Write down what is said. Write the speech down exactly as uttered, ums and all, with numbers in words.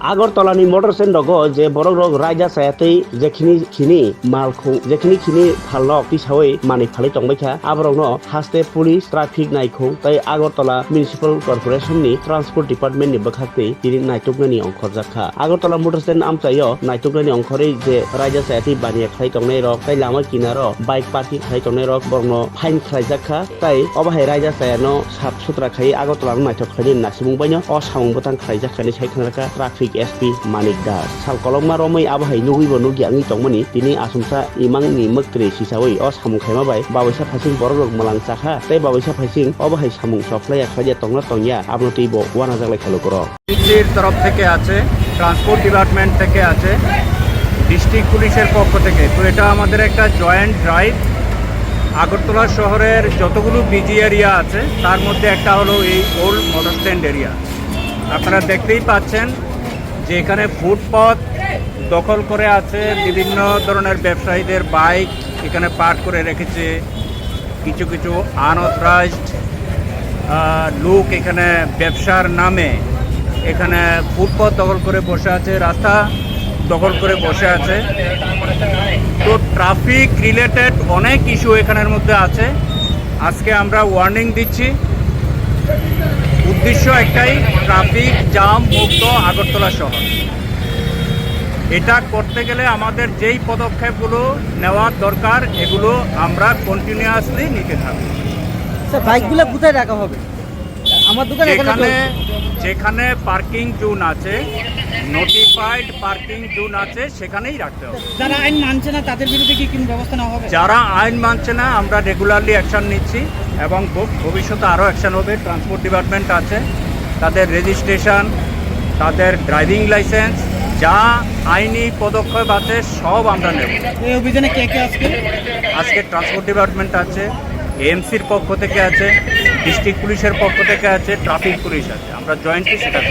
Agartala ni motor stand rogo je borok rok raida chaya tei jekhini khini malkhung, jekhini khini phalnok tisawi manwi phalwi tongbaikha, aborokno haste police, traffic naikhung tei Agartala Municipal Corporation ni Transport Department ni bwkhak twi tini naituknani ongkhorjak kha. Agartala motor stand amchaio naituknani ongkhorwi je raida chaya twi baniya khlai tongnai rok tei lama kinaro bike parking khlai tongnai rok borokno fine khlaijak kha. Tai obo hai raida chayano sap sutra khai Agartala no naithok khlainani nasimung baino o samung bwtang khlaijak kha hinwi sai khna rwkha traffic S P Manik Das. Sal kolokma romwi abo hai nugwi bo nugya wngwi tongmani tini asumsa imang ni mwktwi sisawi o samung khaima bai baboisa phaising borok rok mwlang chakha tei baboisa phaising obo hai samung chophlaiya khlaiya tongna tongya abono twi bo uanajak lai kha lukurok. ডিসির তরফ থেকে আছে, transport department থেকে আছে, ডিস্ট্রিক্ট পুলিশের পক্ষ থেকে। তো এটা আমাদের একটা জয়েন্ট ড্রাইভ। আগরতলা শহরের যতগুলো বিজি এরিয়া আছে, তার মধ্যে একটা হলো এই ওল্ড মোটর স্ট্যান্ড এরিয়া। আপনারা দেখতেই পাচ্ছেন যে এখানে ফুটপাত দখল করে আছে, বিভিন্ন ধরনের ব্যবসায়ীদের বাইক এখানে পার্ক করে রেখেছে। কিছু কিছু আনঅথরাইজড, আহ, লোক এখানে ব্যবসার নামে এখানে ফুটপাত দখল করে বসে আছে, রাস্তা দখল করে বসে আছে। তো ট্রাফিক রিলেটেড অনেক ইস্যু এখানের মধ্যে আছে। আজকে আমরা ওয়ার্নিং দিচ্ছি, উদ্দেশ্য একটাই, ট্রাফিক জাম মুক্ত আগরতলা শহর। এটা করতে গেলে আমাদের যেই পদক্ষেপগুলো নেওয়ার দরকার, এগুলো আমরা কন্টিনিউয়াসলি নিতে থাকব। স্যার, বাইকগুলো কোথায় রাখা হবে? আমার দোকান এখানে যেখানে, চলছে। যেখানে পার্কিং জোন আছে, নোটিফাইড পার্কিং জোন আছে, সেখানেই রাখতে হবে। যারা আইন মানছে না, তাদের বিরুদ্ধে কি কোনো ব্যবস্থা নেওয়া হবে? যারা আইন মানছে না, আমরা রেগুলারলি অ্যাকশন নিচ্ছি এবং ভ-, ভবিষ্যতে আরও অ্যাকশন হবে। ট্রান্সপোর্ট ডিপার্টমেন্ট আছে, তাদের রেজিস্ট্রেশন, তাদের ড্রাইভিং লাইসেন্স, যা আইনি পদক্ষেপ আছে, সব আমরা নেব। এই অভিযানে কে কে আজকে? আজকে ট্রান্সপোর্ট ডিপার্টমেন্ট আছে, এএমসির পক্ষ থেকে আছে, ডিস্ট্রিক্ট পুলিশের পক্ষ থেকে আছে, ট্রাফিক পুলিশ আছে। আমরা জয়েন্টলি সেটা